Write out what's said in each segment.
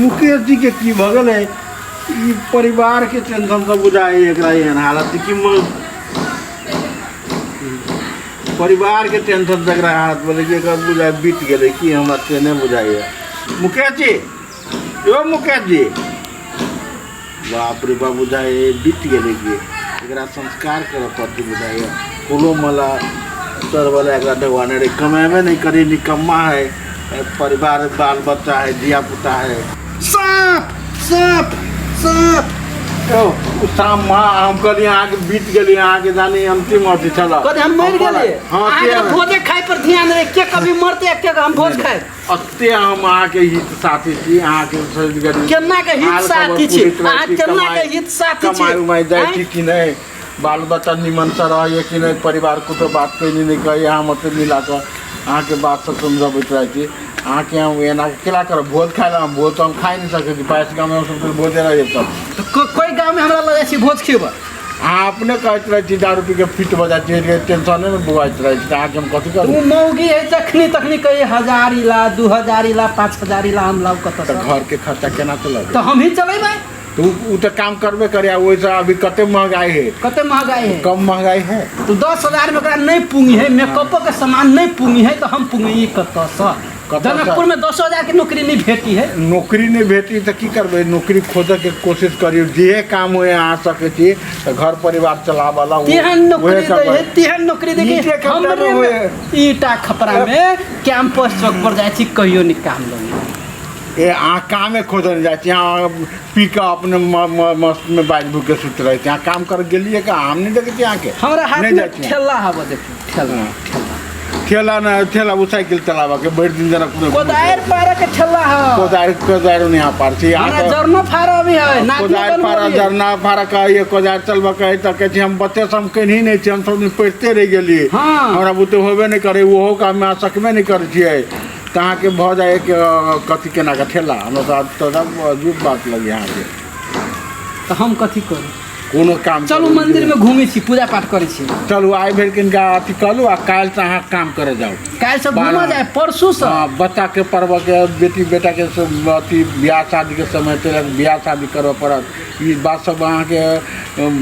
मुकेश जी के की भऽ गेलै ई परिवार के टेंशन सब बुझाइ एकरा एहन हालत कि परिवार के टेंशन से एकरा हालत भेलै कि एकर बुझाइ बीत गेलै की हमरा से नहि बुझाइए। मुकेश जी, यौ मुकेश जी, बाप रे बाप, बुझाइए बीत गेलै कि एकरा संस्कार करऽ पड़तै बुझाइए। फूलो माला चढ़बला एकरा ढगवाने रहै, कमेबे नहि करी, निकम्मा है, परिवार बाल बच्चा है, धिया पुता है। साँप साँप साँप। यौ, ओ साँप महा हम कहलियै अहाँके बीत गेलियै, अहाँके जानी अंतिम अथी छल। कथी हम मरि गेलियै? हँ, अहाँके के? भोजे खाइ पर ध्यान रहे, के कभी मरते आ के हम भोज खाइ। एते हम अहाँके हित साथी छी, अहाँके शरीर गरीब। केना के हित हाल खबर साथी छी? पूछैत रहै अहाँ छी, केना के कमाइ- हित साथी छी? कमाइ उमाइ जाइ आँय? छी कि नहि, बाल बच्चा निमन से रहैए कि नहि, परिवार कुछो बात कैली नहि कहैए, हम ओते मिला कऽ अहाँके बात सब समझबैत रहै छी। अहाँके हम एना केला करब? भोज खाइ लए हम भोज तऽ हम खाइ नहि सकै छी। 22 गाममे हम सब भोजे रहैए सब। तऽ कोइ गाँवमे हमरा लऽ जाइ छी भोज खियबै? अहाँ अपने कहैत रहै छी दारू पी के फिट भऽ जाइ छी, टेंशनेमे बौआइत रहै छी, तऽ अहाँके हम कथी करू? ओ मौगी है जखनी तखनी कही हजार ला, 2000 ला, 5000 ला, हम लाउ कतऽ तऽ से? घरके खर्चा केना चलबै? तऽ हम ही चलेबै। तऽ उ तऽ काम करबे करे आ ओहिसँ अभी कते महगाई है। कते महगाई है? कम महगाई है? तो 10,000 में ओकरा नहीं पुंगी है, मेकअपो के सामान नहीं पुंगी है, तो हम पुंगी कतऽ से? कतऽ से? जनकपुर में 10,000 के नौकरी नहीं भेटी है। नौकरी नहीं भेटी तऽ की करबै? नौकरी खोजऽ के कोशिश करियौ, जे काम होय अहाँ सकै छी तऽ घर परिवार चलाबऽ ला तेहन नौकरी उहे दै करबै। है, तेहन नौकरी दै ईटे कि खपरा हमरे में में होय। ईटा खपरा में कैंपस चौक पर जाइ छी, कहियो नहीं काम लगे। ए अहाँ कामे खोजऽ जाइ छी, अहाँ पी कऽ अपने मस्त में बाजि भूख के सुति रहै छी। अहाँ काम कर गेलियै का? हम नहि देखै छी अहाँके। हमरा हाथ नहि में जाइ छी। ठेला हवा देखियौ, ठेला। हाँ। ठेला ठेला न ठेला, ओ साइकिल चलाबऽ के भरि दिन जनकपुर में कोदारि पारऽ के ठेला ह। कोदारि कोदारि नहि पार छी अहाँ। हमरा तऽ जरनो फारऽ अभी है नातियो कोदारि बनबऽ फारऽ अभी है। जरना फारऽ कहैए, कोदारि चलबऽ कहै तऽ कहै छी हम बच्चे से हम कहीं नहि छी, हम सब दिन पढ़िते रहि गेलियै। हाँ। हमरा बुते होबे नहि करै, ओहो काम अहाँ सकबे नहि करै छियै, तऽ अहाँके भऽ जाइ कि कथी केना कऽ ठेला। हमरा तऽ अजीब बात लगैए अहाँके। तऽ हम कथी करू? कोनो काम चलू करू। मंदिर में घूमै छी, पूजा पाठ करै छी। चलू, आइ भरि किनका अथी कहलू आ काल्हिसँ अहाँ काम करऽ जाउ। काल्हि से घूमऽ जाय, परसू से। हँ, बच्चाके पर्वके बेटी बेटाके सब अथी बियाह शादीके समय तेलक बियाह शादी करऽ पड़त। ई बात सब अहाँके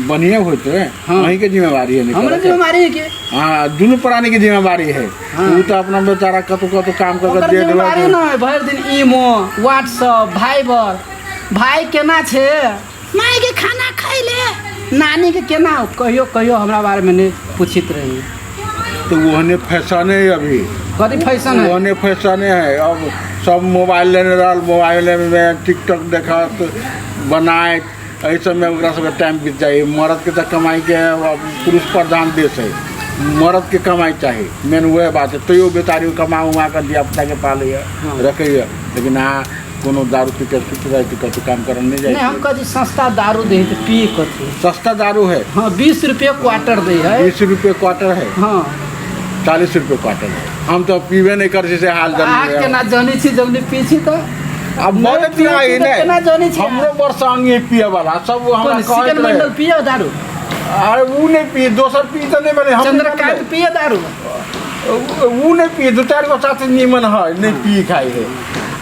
बढ़िएँ होइत है। हाँ। अहीँके जिम्मेवारी है ने हमरे करऽके? जिम्मेवारी है कि हाँ, दुनू प्राणी के जिम्मेवारी है। हाँ। उ तऽ अपना बेचारा कतौ कतौ काम कऽ ओकर के दे जिम्मेवारी देलक। नहि, भरि दिन ईमो व्हाट्सअप भाइबर, भाई केना छै, माय के खाना खैले, नानी के केना, कहियो कहियो हमरा बारे में नहीं पूछित रही। तो ओहने फैशने है अभी। कथी फैशन है? ओहने फैशने है अब, सब मोबाइल लेने रहल, मोबाइल में टिकटॉक देखत बनायत, एहि सबमे ओकरा सबके टाइम बीत जाइ। मर्दके तऽ कमाइके अब पुरुष प्रधान देश है, मर्दके कमाइ चाही, मेन वएह बात है। तैयो बेचारी कमा उमा कऽ धिया पुताके पालैए। हाँ। रखैए, लेकिन अहाँ कोनो दारू पी के सुति रहै छी, कतहु काम करऽ नहि जाइ नहीं, हम छी। कथी सस्ता दारू दे है तो पिए कथी? सस्ता दारू है। हाँ, 20 रुपये क्वार्टर दे है। 20 रुपये क्वार्टर है? हाँ। 40 रुपये क्वार्टर है। हम तऽ पीबे नहि करै छी से हाल अहाँ जानी। केना जानै छी जब नहीं पी छी तऽ? अब नहि बड़ पियै पिया छी तऽ नहि केना जानै छी? हमरो बड़ संग है पिए वाला सब, हमरा कोन कहैत सिकन रहे। मंडल पिए दारू? अरे उ नहि पिए, दोसर पी तऽ नहि बने हम। चंद्रकांत पिए दारू? उ नहि पिए, दू चारि गो साथी नीमन है, नहि पी खाइ है,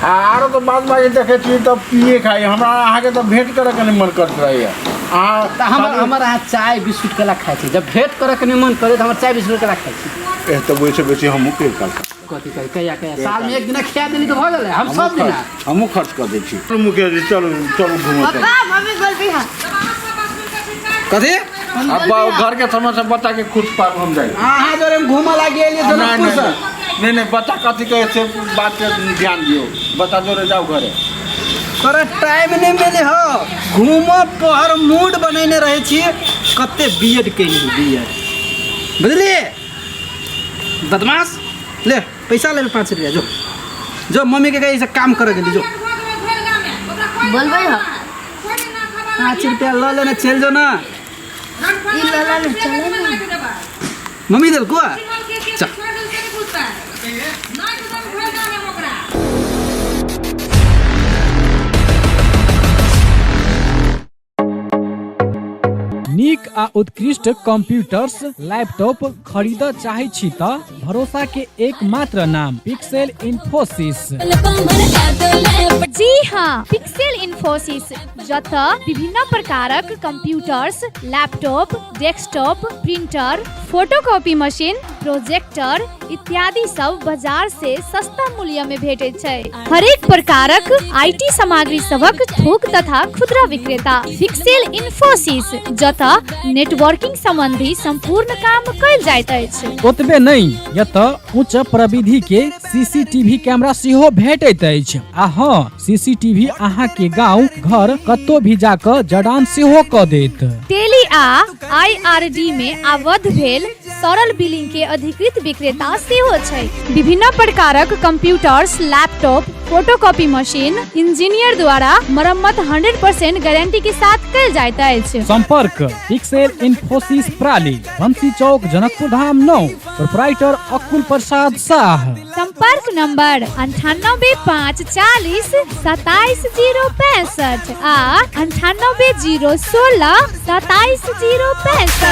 आ आरो तऽ बाद बाकी देखै छी तऽ पिए खाइ। हमरा अहाँके तऽ भेंट करऽ के नहि मन करैत रहैए अहाँ। तऽ हमर हमर अहाँ चाय बिस्कुट केला खाइ छी? जब भेंट करऽ के नहीं मन करे तऽ हमर चाय बिस्कुट केला खाइ छी? ए तऽ ओहिसँ बेसी हमहूँ के करता। कथी कही? कहिया कहिया साल में एक दिना खिया देली तऽ भऽ गेलै, हम सब दिना हमहूँ खर्च कऽ दै छी। चलू मुकेश जी, चलू चलू घूमऽ चलू। पापा, मम्मी बोलती है। कथी? अब घर के समस्या बच्चा के खुश पार हम जाइ। अहाँ जोरे हम घूमऽ लागि एलियै नहीं जनकपुर नहीं से। नहीं नहीं, बच्चा कथी कहै से बात के ध्यान दियौ, बच्चा जोरे जाउ घरे। तोरा टाइम नहीं मिले हो घूमऽ, पहर मूड बनेने रहै छी। कते बी एड केली, बी एड, बुझलियै? बदमाश, ले पैसा ले, 5 रुपया। जो जो मम्मी के कही से काम करे गेली, जो। बोलबै हो। 5 रुपया लऽ लेने चलि जो ना। ई लला ने चले ना। मम्मी देलको। चल। नीक आ उत्कृष्ट कंप्यूटर्स, लैपटॉप खरीदऽ चाहै छी तऽ भरोसा के एकमात्र नाम पिक्सेल इन्फोसिस। जी हाँ, पिक्सेल इन्फोसिस, जतऽ विभिन्न प्रकारक computers, laptop, desktop, printer, photocopy machine, projector इत्यादि सब बाजार से सस्ता मूल्य में भेटैत छै। हरेक प्रकारक IT सामग्री सभक थोक तथा खुदरा विक्रेता पिक्सेल इन्फोसिस, जतऽ नेटवर्किंग संबंधी संपूर्ण काम कयल जाइत अछि। ओतबे नहि, एतऽ उच्च प्रविधि के सीसीटीवी कैमरा सेहो भेटैत अछि आ हँ, सीसीटीवी अहाँ के गांव घर कतौ भी जाकऽ जड़ान सेहो कऽ देत। टेली आ आईआरडी में आबद्ध भेल सरल बिलिंग के अधिकृत विक्रेता सेहो छै। विभिन्न प्रकारक computers, laptop, photocopy machine engineer द्वारा मरम्मत 100% गारंटी के साथ कयल जाइत अछि। संपर्क पिक्सेल इन्फोसिस प्राली, बंसी चौक, जनकपुर धाम 9, प्रोपराइटर अकुल प्रसाद साह। संपर्क नंबर 98 5 40 27 0 65 आ 98 0 16 27 0 65।